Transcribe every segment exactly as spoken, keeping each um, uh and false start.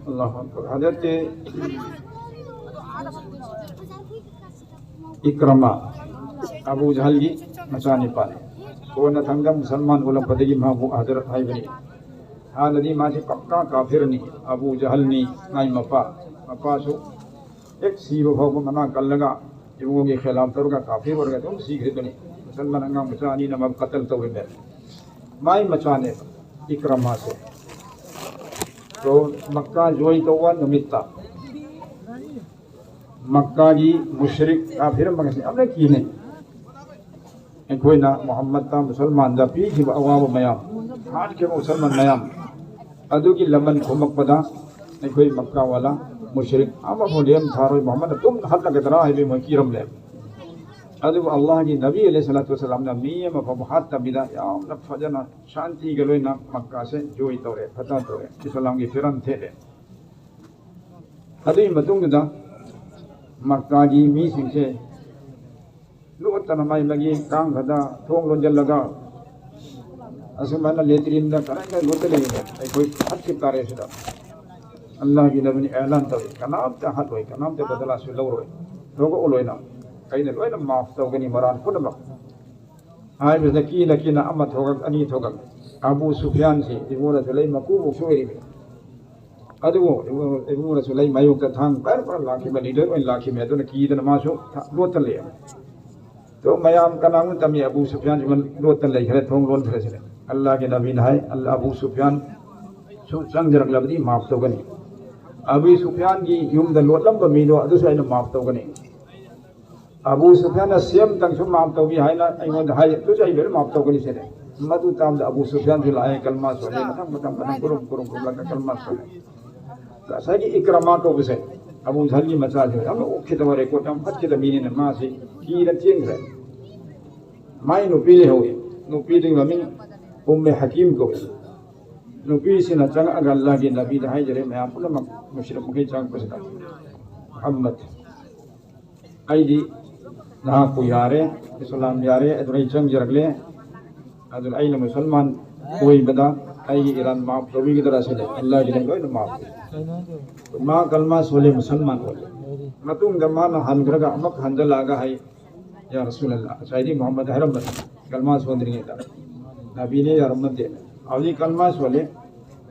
ꯑꯜꯂꯥꯍꯨ Akbar. Hazrat ꯏꯀ꯭ꯔꯃꯥ Abu ꯖꯍꯜꯒꯤ ꯃꯆꯥꯅꯤꯄꯥꯅꯤ꯫ ꯀꯣꯟꯅ ꯊꯪꯗ ꯃꯨꯁꯜꯃꯥꯟ ꯑꯣꯜꯂꯛꯄꯗꯒꯤ ꯃꯥꯕꯨ ꯍꯖꯔꯠ ꯍꯥꯏꯕꯅꯤ꯫ ꯍꯥꯟꯅꯗꯤ ꯃꯥꯁꯤ ꯄꯛꯀꯥ ꯀꯥꯐꯤꯔꯅꯤ꯫ ꯑꯕꯨ ꯖꯍꯜꯅꯤ ꯃꯥꯏ ꯃꯄꯥ꯫ ꯃꯄꯥꯁꯨ ꯍꯦꯛ ꯁꯤꯕ ꯐꯥꯎꯕ ꯃꯅꯥ ꯀꯜꯂꯒ ꯏꯕꯨꯡꯉꯣꯒꯤ ꯈꯦꯂꯥꯞ ꯇꯧꯔꯒ ꯀꯥꯐꯤꯔ ꯑꯣꯏꯔꯒ ꯑꯗꯨꯝ ꯁꯤꯈ꯭ꯔꯤꯕꯅꯤ꯫ ꯃꯨꯁꯜꯃꯥꯟ ꯑꯉꯥꯡ ꯃꯆꯥ ꯑꯅꯤꯅ ꯃꯥꯕꯨ ꯀꯇꯜ ꯇꯧꯔꯤꯕꯅꯤ꯫ ꯃꯥꯏ ꯃꯆꯥꯅꯦꯕ ꯏꯀ꯭ꯔꯃꯥꯁꯦ꯫ ꯇꯣ ꯃꯛꯀꯥ ꯖꯣꯏꯟ ꯇꯧꯕ ꯅꯨꯃꯤꯠꯇ ꯃꯛꯀꯥꯒꯤ ꯃꯨꯁꯔꯤꯛ ꯀꯥꯐꯤꯔ ꯃꯈꯩꯁꯤ ꯌꯥꯝꯅ ꯀꯤꯅꯩ꯫ ꯑꯩꯈꯣꯏꯅ ꯃꯨꯍꯝꯃꯗꯇ ꯃꯨꯁꯜꯃꯥꯟꯗ ꯄꯤꯈꯤꯕ ꯑꯋꯥꯕ ꯃꯌꯥꯝ, ꯍꯥꯠꯈꯤꯕ ꯃꯨꯁꯜꯃꯥꯟ ꯃꯌꯥꯝ ꯑꯗꯨꯒꯤ ꯂꯃꯟ ꯈꯨꯝꯃꯛꯄꯗ ꯑꯩꯈꯣꯏ ꯃꯛꯀꯥ ꯋꯥꯂꯥ ꯃꯨꯁꯔꯤꯛ ꯑꯃꯐꯥꯎ ꯂꯦꯝ ꯊꯥꯔꯣꯏ, ꯃꯨꯍꯝꯃꯗ ꯑꯗꯨꯝ ꯍꯠꯂꯒꯗ꯭ꯔꯥ ꯍꯥꯏꯕꯒꯤ ꯃꯣꯏ ꯀꯤꯔꯝꯂꯦ꯫ ꯑꯗꯨꯕꯨ ꯑꯜꯂꯥꯍꯒꯤ ꯅꯕꯤ ꯑꯂꯩꯍꯤ ꯁꯂꯥꯇꯨ ꯋꯁꯁꯂꯥꯝꯅ ꯃꯤ ꯑꯃꯐꯥꯎꯕ ꯍꯥꯠꯇꯕꯤꯗ ꯌꯥꯝꯅ ꯐꯖꯅ ꯁꯥꯟꯇꯤꯒ ꯂꯣꯏꯅ ꯃꯛꯀꯥꯁꯦ ꯖꯣꯏ ꯇꯧꯔꯦ, ꯐꯇꯥ ꯇꯧꯔꯦ, ꯏꯁꯂꯥꯝꯒꯤ ꯐꯤꯔꯝ ꯊꯦꯠꯂꯦ꯫ ꯑꯗꯨꯒꯤ ꯃꯇꯨꯡꯗꯨꯗ ꯃꯛꯀꯥꯒꯤ ꯃꯤꯁꯤꯡꯁꯦ ꯂꯣꯠꯇꯅ ꯃꯥꯏ ꯃꯥꯒꯤ ꯀꯥꯡꯈꯗ ꯊꯣꯡ ꯂꯣꯟꯁꯤꯜꯂꯒ ꯑꯁꯨꯃꯥꯏꯅ ꯂꯦꯇ꯭ꯔꯤꯟꯗ ꯀꯔꯥꯏ ꯀꯔꯥꯏ ꯂꯣꯠꯇ ꯂꯩꯕꯅꯦ꯫ ꯑꯩꯈꯣꯏ ꯍꯥꯠꯈꯤꯕ ꯇꯥꯔꯦ ꯁꯤꯗ꯫ ꯑꯜꯂꯥꯍꯒꯤ ꯅꯕꯤꯅ ꯑꯦꯂꯥꯟ ꯇꯧꯏ, ꯀꯅꯥꯝꯇ ꯍꯥꯠꯂꯣꯏ, ꯀꯅꯥꯝꯇ ꯕꯗꯂꯥꯁꯨ ꯂꯧꯔꯣꯏ, ꯊꯣꯛꯂꯛꯎꯂꯣꯏꯅ꯫ ꯑꯩꯅ ꯂꯣꯏꯅ ꯃꯥꯐ ꯇꯧꯒꯅꯤ ꯃꯔꯥꯟ ꯄꯨꯝꯅꯃꯛ꯫ ꯍꯥꯏꯕꯁꯤꯗ ꯀꯤꯅ ꯀꯤꯅ ꯑꯃ ꯊꯣꯛꯂꯛ, ꯑꯅꯤ ꯊꯣꯛꯂꯛ꯫ ꯑꯕꯨ ꯁꯨꯐꯤꯌꯥꯟꯁꯤ ꯏꯕꯨꯡꯉꯣꯅꯁꯨ ꯂꯩ, ꯃꯀꯨꯕꯣꯛꯁꯨ ꯑꯣꯏꯔꯤꯕꯅꯤ꯫ ꯑꯗꯨꯕꯨ ꯏꯕꯨꯡꯉꯣꯅꯁꯨ ꯂꯩ, ꯃꯥꯌꯣꯛꯇ ꯊꯥꯡ ꯄꯥꯏꯔ ꯄꯥꯏꯔ ꯂꯥꯛꯈꯤꯕ, ꯂꯤꯗꯔ ꯑꯣꯏꯅ ꯂꯥꯛꯈꯤꯕꯅꯤ꯫ ꯑꯗꯨꯅ ꯀꯤꯗꯅ ꯃꯥꯁꯨ ꯊ-, ꯂꯣꯠꯇ ꯂꯩ꯫ ꯑꯗꯣ ꯃꯌꯥꯝ ꯀꯅꯥꯒꯨꯝꯕ ꯇꯝꯃꯤ, ꯑꯕꯨ ꯁꯨꯐꯤꯌꯥꯟꯁꯤ ꯂꯣꯠꯇ ꯂꯩꯈ꯭ꯔꯦ, ꯊꯣꯡ ꯂꯣꯟꯈ꯭ꯔꯦ ꯁꯤꯅꯦ꯫ ꯑꯜꯂꯥꯍꯒꯤ ꯅꯕꯤꯅ ꯍꯥꯏ, "ꯑꯜ-, ꯑꯕꯨ ꯁꯨꯐꯤꯌꯥꯟ ꯁꯨ ꯆꯪꯖꯔꯛꯂꯕꯗꯤ ꯃꯥꯐ ꯇꯧꯒꯅꯤ꯫ ꯑꯕꯨ ꯁꯨꯐꯤꯌꯥꯟꯒꯤ ꯌꯨꯝꯗ ꯂꯣꯠꯂꯝꯕ ꯃꯤꯗꯣ ꯑꯗꯨꯁꯨ ꯑꯩꯅ ꯃꯥꯐ ꯇꯧꯒꯅꯤ꯫ ꯑꯕꯨ ꯁꯨꯐꯤꯌꯥꯟꯅ ꯁꯦꯝꯇꯪꯁꯨ ꯃꯥꯐ ꯇꯧꯕꯤ ꯍꯥꯏꯅ ꯑꯩꯉꯣꯟꯗ ꯍꯥꯏ, ꯑꯗꯨꯁꯨ ꯑꯩ ꯂꯣꯏꯅ ꯃꯥꯐ ꯇꯧꯒꯅꯤ" ꯁꯤꯅꯦ꯫ ꯃꯗꯨ ꯇꯥꯕꯗ ꯑꯕꯨ ꯁꯨꯐꯤꯌꯥꯟꯁꯨ ꯂꯥꯛꯑꯦ, ꯀꯜꯃꯥ ꯁꯣꯜꯂꯦ, ꯃꯊꯪ ꯃꯊꯪ ꯃꯊꯪ ꯀꯨꯔꯨꯝ ꯀꯨꯔꯨꯝ ꯀꯨꯔꯨꯝꯂꯒ ꯀꯜꯃꯥ ꯁꯣꯜꯂꯦ꯫ ꯉꯁꯥꯏꯒꯤ ꯏꯀ꯭ꯔꯃꯥ ꯀꯧꯕꯁꯦ ꯑꯕꯨ ꯖꯍꯜꯒꯤ ꯃꯆꯥꯁꯦ ꯌꯥꯝꯅ ꯎꯛꯈꯤꯗꯕ, ꯔꯦꯀꯣꯔꯗ ꯌꯥꯝ ꯐꯠꯈꯤꯗꯕ ꯃꯤꯅꯤꯅ ꯃꯥꯁꯤ ꯀꯤꯔ ꯆꯦꯟꯈ꯭ꯔꯦ꯫ ꯃꯥꯏ ꯅꯨꯄꯤ ꯂꯩꯍꯧꯏ꯫ ꯅꯨꯄꯤꯗꯨꯒꯤ ꯃꯃꯤꯡ ꯎꯝꯃꯦ ꯍꯀꯤꯝ ꯀꯧꯏ꯫ ꯅꯨꯄꯤꯁꯤꯅ ꯆꯪꯉꯛꯑꯒ ꯑꯜꯂꯥꯍꯒꯤ ꯅꯕꯤꯗ ꯍꯥꯏꯖꯔꯦ, ꯃꯌꯥꯝ ꯄꯨꯝꯅꯃꯛ ꯃꯨꯁꯂꯤꯝ ꯃꯈꯩ ꯆꯪꯉꯛꯄꯁꯤꯗ, "ꯃꯨꯍꯝꯃꯗ, ꯑꯩꯗꯤ ꯅꯍꯥꯛꯄꯨ ꯌꯥꯔꯦ, ꯏꯁꯂꯥꯝ ꯌꯥꯔꯦ, ꯑꯗꯨꯅ ꯑꯩ ꯆꯪꯖꯔꯛꯂꯦ꯫ ꯑꯗꯨꯅ ꯑꯩꯅ ꯃꯨꯁꯜꯃꯥꯟ ꯑꯣꯏꯕꯗ ꯑꯩꯒꯤ ꯏꯔꯥꯟ ꯃꯥꯐ ꯇꯧꯕꯤꯒꯗ꯭ꯔꯥ ꯁꯤꯅꯦ꯫ ꯑꯜꯂꯥꯍꯒꯤ ꯅꯕꯤ ꯂꯣꯏꯅ ꯃꯥꯐ ꯇꯧꯏ꯫ ꯃꯥ ꯀꯜꯃꯥ ꯁꯣꯜꯂꯦ, ꯃꯨꯁꯜꯃꯥꯟ ꯑꯣꯜꯂꯦ꯫ ꯃꯇꯨꯡꯗ ꯃꯥꯅ ꯍꯟꯈ꯭ꯔꯒ ꯑꯃꯨꯛ ꯍꯟꯖꯜꯂꯛꯑꯒ ꯍꯥꯏ, "ꯌꯥ ꯔꯁꯨꯂꯜꯂꯥꯍ, ꯉꯁꯥꯏꯗꯤ ꯃꯨꯍꯝꯃꯗ ꯍꯥꯏꯔꯝꯕꯅꯤ ꯀꯜꯃꯥ ꯁꯣꯟꯗ꯭ꯔꯤꯉꯩꯗ, ꯅꯕꯤꯅꯦ ꯌꯥꯔꯝꯃꯗꯦ꯫ ꯍꯧꯖꯤꯛ ꯀꯜꯃꯥ ꯁꯣꯜꯂꯦ,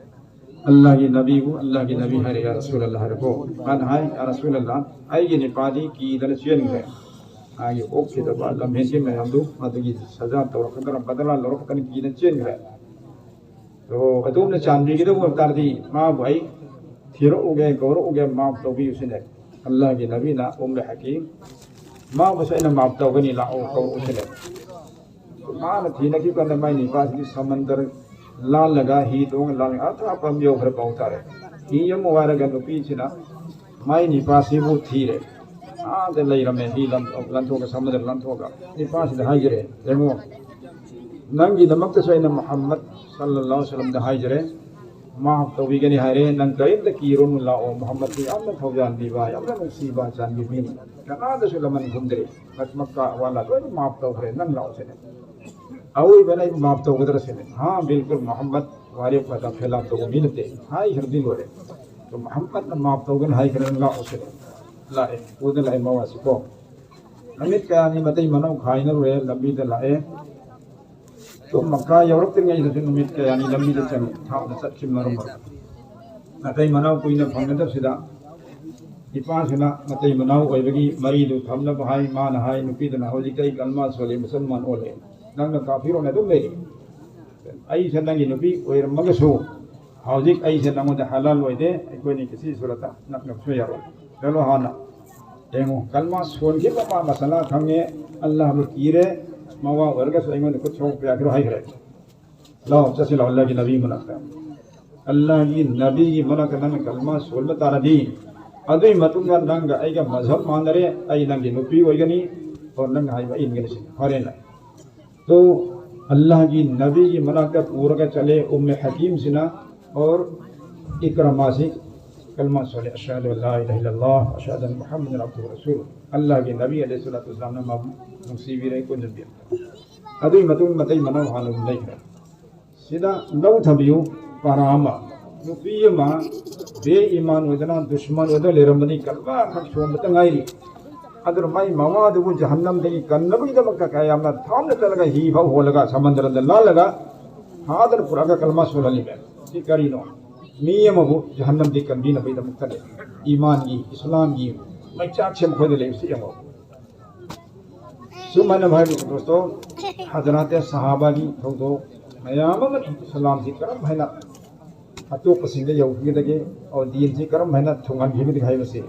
ꯑꯜꯂꯥꯍꯒꯤ ꯅꯕꯤꯕꯨ ꯑꯜꯂꯥꯍꯒꯤ ꯅꯕꯤ ꯍꯥꯏꯔꯦ, ꯌꯥ ꯔꯁꯨꯂꯜꯂꯥꯍ ꯍꯥꯏꯔꯦꯀꯣ꯫ ꯃꯥꯅ ꯍꯥꯏ, ꯌꯥ ꯔꯁꯨꯂꯜꯂꯥꯍ, ꯑꯩꯒꯤ ꯅꯤꯄꯥꯗꯤ ꯀꯤꯗꯅ ꯆꯦꯟꯈ꯭ꯔꯦ꯫ ꯃꯥꯒꯤ ꯑꯣꯛꯈꯤꯗꯕ ꯂꯝꯍꯦꯟꯒꯤ ꯃꯌꯥꯝꯗꯨ ꯃꯗꯨꯒꯤ ꯁꯖꯥ ꯇꯧꯔꯛꯀꯗ꯭ꯔꯥ, ꯕꯗꯂꯥ ꯂꯧꯔꯛꯀꯅꯤ ꯀꯤꯗꯅ ꯆꯦꯟꯈ꯭ꯔꯦ꯫ ꯑꯗꯣ ꯑꯗꯣꯝꯅ ꯆꯥꯟꯕꯤꯒꯗꯕ ꯑꯣꯏꯕ ꯇꯥꯔꯗꯤ ꯃꯥꯕꯨ ꯑꯩ ꯊꯤꯔꯛꯎꯒꯦ, ꯀꯧꯔꯛꯎꯒꯦ, ꯃꯥꯐ ꯇꯧꯕꯤꯌꯨ" ꯁꯤꯅꯦ꯫ ꯑꯜꯂꯥꯍꯒꯤ ꯅꯕꯤꯅ ꯎꯝꯃꯦ ꯍꯀꯤꯝ, "ꯃꯥꯕꯨꯁꯨ ꯑꯩꯅ ꯃꯥꯐ ꯇꯧꯒꯅꯤ, ꯂꯥꯛꯑꯣ, ꯀꯧꯔꯛꯎ" ꯁꯤꯅꯦ꯫ ꯃꯥꯅ ꯊꯤꯅꯈꯤꯕ ꯀꯥꯟꯗ ꯃꯥꯏ ꯅꯤꯄꯥꯁꯤꯗꯤ ꯁꯃꯟꯗꯔ ꯂꯥꯜꯂꯒ, ꯍꯤ ꯇꯣꯡꯉ ꯂꯥꯜꯂꯒ ꯑꯊꯥꯞꯄ ꯑꯃ ꯌꯧꯈ꯭ꯔꯦ ꯄꯥꯎ ꯇꯥꯔꯦ꯫ ꯍꯤ ꯑꯃ ꯋꯥꯏꯔꯒ ꯅꯨꯄꯤꯁꯤꯅ ꯃꯥꯏ ꯅꯤꯄꯥꯁꯤꯕꯨ ꯊꯤꯔꯦ꯫ ꯑꯥꯗ ꯂꯩꯔꯝꯃꯦ, ꯍꯤ ꯂꯟ-, ꯂꯟꯊꯣꯛꯑꯒ, ꯁꯃꯨꯗ꯭ꯔ ꯂꯟꯊꯣꯛꯑꯒ꯫ ꯅꯤꯄꯥꯁꯤꯗ ꯍꯥꯏꯖꯔꯦ, "ꯌꯦꯡꯉꯣ, ꯅꯪꯒꯤꯗꯃꯛꯇꯁꯨ ꯑꯩꯅ ꯃꯨꯍꯝꯃꯗ ꯁꯜꯂꯜꯂꯥꯍꯨ ꯑꯂꯩꯍꯤ ꯋꯁꯜꯂꯝꯗ ꯍꯥꯏꯖꯔꯦ, ꯃꯥꯐ ꯇꯧꯕꯤꯒꯅꯤ ꯍꯥꯏꯔꯦ, ꯅꯪ ꯀꯔꯤꯝꯇ ꯀꯤꯔꯨꯅꯨ, ꯂꯥꯛꯑꯣ꯫ ꯃꯨꯍꯝꯃꯗꯁꯤ ꯌꯥꯝꯅ ꯊꯧꯖꯥꯟꯕꯤꯕ, ꯌꯥꯝꯅ ꯅꯨꯡꯁꯤꯕ ꯆꯥꯟꯕꯤꯕ ꯃꯤꯅꯤ, ꯀꯅꯥꯗꯁꯨ ꯂꯃꯟ ꯈꯨꯝꯗ꯭ꯔꯤ, ꯃꯛꯀꯥ ꯑꯋꯥꯂꯥ ꯂꯣꯏꯅ ꯃꯥꯐ ꯇꯧꯈ꯭ꯔꯦ, ꯅꯪ ꯂꯥꯛꯑꯣ" ꯁꯤꯅꯦ꯫ ꯑꯋꯣꯏꯕꯅ ꯑꯩꯕꯨ ꯃꯥꯐ ꯇꯧꯒꯗ꯭ꯔꯥ ꯁꯤꯅꯦ꯫ "ꯍꯥ, ꯕꯤꯜꯀꯨꯜ, ꯃꯨꯍꯝꯃꯗ ꯋꯥꯔꯦꯞ ꯈꯇꯥ ꯈꯦꯂꯥꯞ ꯇꯧꯕ ꯃꯤ ꯅꯠꯇꯦ, ꯍꯥꯏꯈ꯭ꯔꯗꯤ ꯂꯣꯏꯔꯦ꯫ ꯑꯗꯣ ꯃꯨꯍꯝꯃꯗꯅ ꯃꯥꯐ ꯇꯧꯒꯅꯤ ꯍꯥꯏꯈ꯭ꯔꯦ, ꯅꯪ ꯂꯥꯛꯑꯣ" ꯁꯤꯅꯦ꯫ ꯂꯥꯛꯑꯦ, ꯄꯨꯗꯅ ꯂꯥꯛꯑꯦ ꯃꯋꯥꯁꯤꯀꯣ꯫ ꯅꯨꯃꯤꯠ ꯀꯌꯥꯅꯤ ꯃꯇꯩ ꯃꯅꯥꯎ ꯈꯥꯏꯅꯔꯨꯔꯦ, ꯂꯝꯕꯤꯗ ꯂꯥꯛꯑꯦ꯫ ꯑꯗꯨꯝ ꯃꯛꯀꯥ ꯌꯧꯔꯛꯇ꯭ꯔꯤꯉꯩꯗꯁꯨ ꯅꯨꯃꯤꯠ ꯀꯌꯥꯅꯤ ꯂꯝꯕꯤꯗ ꯆꯪꯉꯤ, ꯊꯥꯞꯅ ꯆꯠꯈꯤꯕ ꯃꯔꯝ ꯑꯣꯏꯔꯒ꯫ ꯃꯇꯩ ꯃꯅꯥꯎ ꯀꯨꯏꯅ ꯐꯪꯅꯗꯕꯁꯤꯗ ꯅꯤꯄꯥꯁꯤꯅ ꯃꯇꯩ ꯃꯅꯥꯎ ꯑꯣꯏꯕꯒꯤ ꯃꯔꯤꯗꯨ ꯊꯝꯅꯕ ꯍꯥꯏ꯫ ꯃꯥꯅ ꯍꯥꯏ, ꯅꯨꯄꯤꯗꯨꯅ, "ꯍꯧꯖꯤꯛꯇꯤ ꯑꯩ ꯀꯜꯃꯥ ꯁꯣꯜꯂꯦ, ꯃꯨꯁꯜꯃꯥꯟ ꯑꯣꯜꯂꯦ, ꯅꯪꯅ ꯀꯥꯐꯤꯔ ꯑꯣꯏꯅ ꯑꯗꯨꯝ ꯂꯩꯔꯤ꯫ ꯑꯩꯁꯦ ꯅꯪꯒꯤ ꯅꯨꯄꯤ ꯑꯣꯏꯔꯝꯃꯒꯁꯨ ꯍꯧꯖꯤꯛ ꯑꯩꯁꯦ ꯅꯪꯉꯣꯟꯗ ꯍꯂꯥꯜ ꯑꯣꯏꯗꯦ, ꯑꯩꯈꯣꯏꯅꯤ ꯀꯤꯁꯤ ꯁꯨꯔꯇ ꯅꯛꯅꯕꯁꯨ ꯌꯥꯔꯣꯏ꯫ ꯆꯠꯂꯣ ꯍꯥꯟꯅ ꯌꯦꯡꯉꯣ, ꯀꯜꯃꯥ ꯁꯣꯟꯈꯤꯕ ꯃꯥ ꯃꯁꯥꯂꯥ ꯈꯪꯉꯦ, ꯑꯜꯂꯥꯍꯕꯨ ꯀꯤꯔꯦ, ꯃꯋꯥ ꯑꯣꯏꯔꯒꯁꯨ ꯑꯩꯉꯣꯟꯗ ꯈꯨꯠ ꯁꯣꯛꯄ ꯌꯥꯈꯤꯔꯣꯏ" ꯍꯥꯏꯈ꯭ꯔꯦ꯫ "ꯂꯥꯛꯑꯣ, ꯆꯠꯁꯤ ꯂꯥꯛꯑꯣ, ꯑꯜꯂꯥꯍꯒꯤ ꯅꯕꯤ ꯃꯅꯥꯛꯇ꯫ ꯑꯜꯂꯥꯍꯒꯤ ꯅꯕꯤꯒꯤ ꯃꯅꯥꯛꯇ ꯅꯪꯅ ꯀꯜꯃꯥ ꯁꯣꯟꯕ ꯇꯥꯔꯗꯤ, ꯑꯗꯨꯒꯤ ꯃꯇꯨꯡꯗ ꯅꯪꯒ ꯑꯩꯒ ꯃꯖꯍꯕ ꯃꯥꯟꯅꯔꯦ, ꯑꯩ ꯅꯪꯒꯤ ꯅꯨꯄꯤ ꯑꯣꯏꯒꯅꯤ, ꯑꯣꯔ ꯅꯪꯅ ꯍꯥꯏꯕ ꯑꯩ ꯏꯟꯒꯅꯤ" ꯁꯤꯅꯤ꯫ ꯐꯔꯦꯅ꯫ ꯇꯣ ꯑꯜꯂꯥꯍꯒꯤ ꯅꯕꯤꯒꯤ ꯃꯅꯥꯛꯇ ꯄꯨꯔꯒ ꯆꯠꯂꯦ ꯎꯝꯃꯦ ꯍꯀꯤꯝꯁꯤꯅ, ꯑꯣꯔ ꯏꯀ꯭ꯔꯃꯥꯁꯤ ꯀꯜꯃꯥ ꯁꯣꯜꯂꯦ, "ꯑꯁꯍꯗꯨ ꯑꯜ ꯂꯥ ꯏꯂꯥꯍ ꯏꯜꯂꯜꯂꯥꯍ, ꯑꯁꯍꯗꯨ ꯑꯟꯅ ꯃꯨꯍꯝꯃꯗꯟ ꯑꯕꯗꯨꯍꯨ ꯋ ꯔꯁꯨꯂꯨꯍꯨ"꯫ ꯑꯜꯂꯥꯍꯒꯤ ꯅꯕꯤ ꯑꯂꯩꯍꯤ ꯁꯂꯥꯇꯨ ꯋꯁꯁꯂꯥꯝꯅ ꯃꯥꯕꯨ ꯅꯨꯡꯁꯤꯕꯤꯔꯦ, ꯀꯣꯟꯖꯟꯕꯤꯔꯦ꯫ ꯑꯗꯨꯒꯤ ꯃꯇꯨꯡ ꯃꯇꯩ ꯃꯅꯥꯎ ꯍꯥꯟꯅ ꯑꯗꯨꯝ ꯂꯩꯈ꯭ꯔꯦ꯫ ꯁꯤꯗ ꯂꯧ ꯊꯝꯕꯤꯌꯨ꯫ ꯄꯥꯔꯥ ꯑꯃ, ꯅꯨꯄꯤ ꯑꯃ ꯕꯦ ꯏꯃꯥꯟ ꯑꯣꯏꯗꯅ, ꯗꯨꯁꯃꯟ ꯑꯣꯏꯗꯅ ꯂꯩꯔꯝꯕꯅꯤ, ꯀꯜꯃꯥ ꯈꯛ ꯁꯣꯟꯕꯇ ꯉꯥꯏꯔꯤ꯫ ꯑꯗꯨꯅ ꯃꯥꯏ ꯃꯋꯥꯗꯨꯕꯨ ꯖꯍꯟꯅꯝꯗꯒꯤ ꯀꯟꯅꯕꯒꯤꯗꯃꯛꯇ ꯀꯌꯥꯝꯅ ꯊꯥꯞꯅ ꯆꯠꯂꯒ ꯍꯤ ꯐꯥꯎ ꯍꯣꯜꯂꯒ ꯁꯃꯟꯗ꯭ꯔꯗ ꯂꯥꯜꯂꯒ ꯐꯥꯗꯅ ꯄꯨꯔꯛꯑꯒ ꯀꯜꯃꯥ ꯁꯣꯜꯍꯜꯂꯤꯕ꯫ ꯁꯤ ꯀꯔꯤꯅꯣ? ꯃꯤ ꯑꯃꯕꯨ ꯖꯍꯟꯅꯝꯗꯒꯤ ꯀꯟꯕꯤꯅꯕꯒꯤꯗꯃꯛꯇꯅꯦ꯫ ꯏꯃꯥꯟꯒꯤ, ꯏꯁꯂꯥꯝꯒꯤ ꯃꯩꯆꯥꯛꯁꯦ ꯃꯈꯣꯏꯗ ꯂꯩꯕꯁꯤ ꯌꯦꯡꯉꯣ꯫ ꯁꯨꯃꯥꯏꯅ ꯍꯥꯏꯕ ꯗꯣꯁꯇꯣ, ꯍꯖꯔꯥꯇꯦ ꯁꯍꯥꯕꯥꯒꯤ ꯊꯧꯗꯣꯛ ꯃꯌꯥꯝ ꯑꯃ ꯏꯁꯂꯥꯝꯁꯤ ꯀꯔꯝ ꯍꯥꯏꯅ ꯑꯇꯣꯞꯄꯁꯤꯡꯗ ꯌꯧꯈꯤꯒꯗꯒꯦ, ꯑꯣ, ꯗꯤꯟꯁꯤ ꯀꯔꯝ ꯍꯥꯏꯅ ꯊꯨꯡꯍꯟꯈꯤꯒꯗꯒꯦ ꯍꯥꯏꯕꯁꯤ